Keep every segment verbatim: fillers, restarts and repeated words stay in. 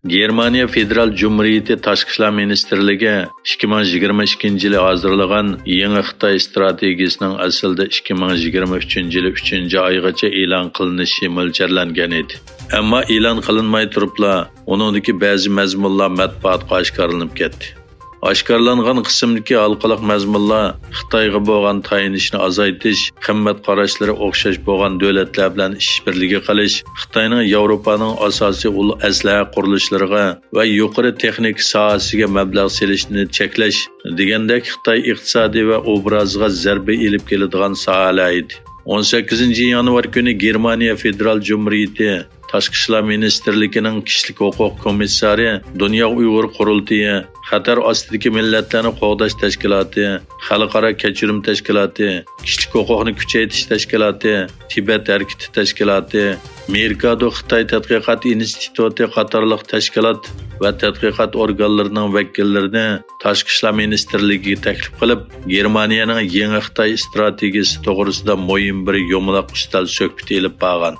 گېرمانىيە فېدېرال جۇمھۇرىيىتى تاشقى ئىشلار مىنىستىرلىكى ئىككى مىڭ يىگىرمە ئىككىنچى يىلى ھازىرلىغان يېڭى خىتاي ئىستراتېگىيىسىنىڭ ئەسلىدە ئىككى مىڭ يىگىرمە ئۈچىنچى يىلى ئۈچىنچى ئايغىچە ئېلان قىلىنىشى مۆلچەرلەنگەن ئىدى. ئەمما ئېلان قىلىنماي تۇرۇپلا، ئۇنىڭدىكى بەزى مەزمۇنلار مەتبۇئاتقا ئاشكارىلىنىپ كەتتى. ئاشكارىلانغان قىسىمدىكى ھالقىلىق مەزمۇنلار خىتايغا بولغان تايىنىشنى ئازايتىش، قىممەت قاراشلىرى ئوخشاش بولغان دۆلەتلەر بىلەن ئىشبىرلىكى قىلىش، خىتاينىڭ ياۋروپانىڭ ئاساسىي ئۇل ئەسلىھە قۇرۇلۇشلىرىغا ۋە يۇقىرى تېخنىكا ساھەسىگە مەبلەغ سېلىشنى چەكلەش دېگەندەك خىتاي ئىقتىسادى ۋە ئوبرازىغا زەربە ئېلىپ كېلىدىغان ساھەلەر ئىدى. ئون سەككىزىنچى يانۋار كۈنى گېرمانىيە فېدېرال جۇمھۇرىيىتى تاشقى ئىشلار مىنىستىرلىكىنىڭ كىشىلىك ھوقۇق كومىسسارى، دۇنيا ئۇيغۇر قۇرۇلتىيى، خەتەر ئاستىدىكى مىللەتلەرنى قوغداش تەشكىلاتى، خەلقئارا كەچۈرۈم تەشكىلاتى، كىشىلىك ھوقۇقنى كۈچەيتىش تەشكىلاتى، تىبەت ھەرىكىتى تەشكىلاتى، مېركادو خىتاي تەتقىقات ئىنستىتۇتى قاتارلىق تەشكىلات ۋە تەتقىقات ئورگانلىرىنىڭ ۋەكىللىرىنى تاشقى ئىشلار مىنىستىرلىكىگە تەكلىپ قىلىپ، گېرمانىيەنىڭ يېڭى خىتاي ئىستراتېگىيىسى توغرىسىدا مۇھىم بىر يۇمىلاق ئۈستەل سۆھبىتى ئېلىپ بارغان.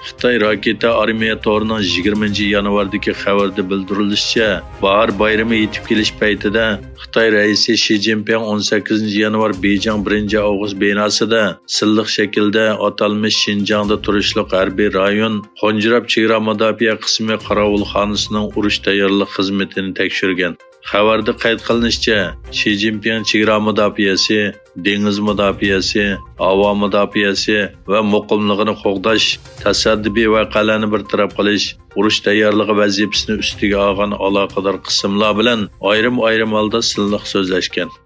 خىتاي راكېتا ئارمىيە تورىنىڭ يىگىرمىنچى يانۋاردىكى خەۋىرىدە بىلدۈرۈلۈشىچە، باھار بايرىمى يېتىپ كېلىش پەيتىدە، خىتاي رەئىسى شى جىنپىڭ ئون سەككىزىنچى يانۋار بېيجىڭ بىرىنچى ئاۋغۇست بىناسىدا سىنلىق شەكىلدە ئاتالمىش شىنجاڭدا تۇرۇشلۇق ھەربىي رايون، خونجىراپ چېگرا مۇداپىئە قىسمى قاراۋۇلخانىسىنىڭ ئۇرۇش تەييارلىق خىزمىتىنى تەكشۈرگەن. خەۋەردە قەيت قىلىنىشىچە، شى جىنپىڭ چېگرا مۇداپىئەسى، دېڭىز مۇداپىئەسى، ھاۋا مۇداپىئەسى ۋە مۇقىملىقىنى قوغداش، تاسادىپىي ۋەقەلەرنى بىر تەرەپ قىلىش، ئۇرۇش تەييارلىقى ۋەزىپىسىنى ئۈستىگە ئالغان ئالاقىدار قىسىملار بىلەن ئايرىم-ئايرىم ھالدا سىنلىق سۆزلەشكەن.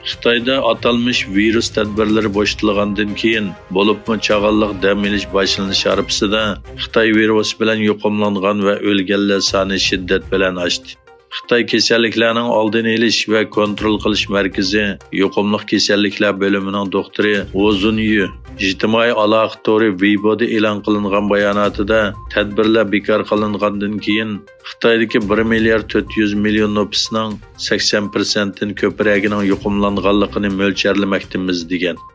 خىتايدا ئاتالمىش ۋىرۇس تەدبىرلىرى بوشىتىلغاندىن كېيىن، بولۇپمۇ چاغانلىق دەم ئېلىش باشلىنىش ھارپىسىدا خىتاي ۋىرۇسى بىلەن يۇقۇملانغان ۋە ئۆلگەنلەر سانى شىددەت بىلەن ئاشتى. خىتاي كېسەللىكلەرنىڭ ئالدىنى ئېلىش ۋە كونترول قىلىش مەركىزى يۇقۇملۇق كېسەللىكلەر بۆلۈمىنىڭ دوختۇرى ۋۇ زۇنيۈ ئىجتىمائىي ئالاقە تورى ۋېيبودا ئېلان قىلىنغان باياناتىدا، تەدبىرلەر بىكار قىلىنغاندىن كېيىن، خىتايدىكى بىر مىليارد تۆت يۈز مىليون نوپۇسنىڭ سەكسەن پىرسەنتتىن كۆپرەكىنىڭ يۇقۇملانغانلىقىنى مۆلچەرلىمەكتىمىز، دېگەن.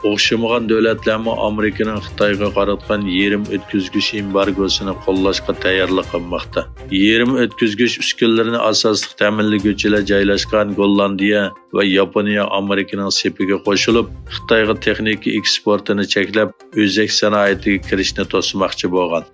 ئوخشىمىغان دۆلەتلەرمۇ ئامېرىكىنىڭ خىتايغا قاراتقان يېرىم ئۆتكۈزگۈچ ئېمبارگوسىنى قوللاشقا تەييارلىق قىلماقتا. يېرىم ئۆتكۈزگۈچ ئۈسكۈنىلىرىنى ئاساسلىق تەمىنلىگۈچىلەر جايلاشقان گوللاندىيە ۋە ياپونىيە ئامېرىكىنىڭ سېپىگە قوشۇلۇپ، خىتايغا تېخنىكا ئېكسپورتىنى چەكلەپ، ئۆزەك سانائىتىگە كىرىشنى توسماقچى بولغان.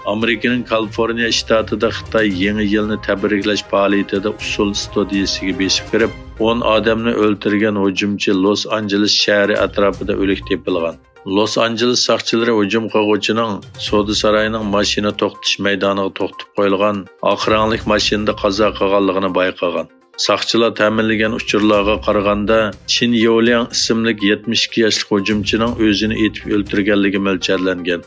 ئامېرىكىنىڭ كالىفورنىيە شتاتىدا خىتاي يېڭى يىلنى تەبرىكلەش پائالىيىتىدە ئۇسسۇل ئىستۇدىيىسىگە بېسىپ كىرىپ، ئون ئادەمنى ئۆلتۈرگەن ھۇجۇمچى لوس ئانژېلېس شەھىرى ئەتراپىدا ئۆلۈك تېپىلغان. لوس ئانژېلېس ساقچىلىرى ھۇجۇم قىلغۇچىنىڭ سودا سارايىنىڭ ماشىنا توختىتىش مەيدانىغا توختىتىپ قويۇلغان ئاق رەڭلىك ماشىنىدا قازا قىلغانلىقىنى بايقىغان. ساقچىلار تەمىنلىگەن ئۇچۇرلارغا قارىغاندا، چىن يولياڭ ئىسىملىك يەتمىش ئىككى ياشلىق ھۇجۇمچىنىڭ ئۆزىنى ئېتىپ ئۆلتۈرگەنلىكى مۆلچەرلەنگەن.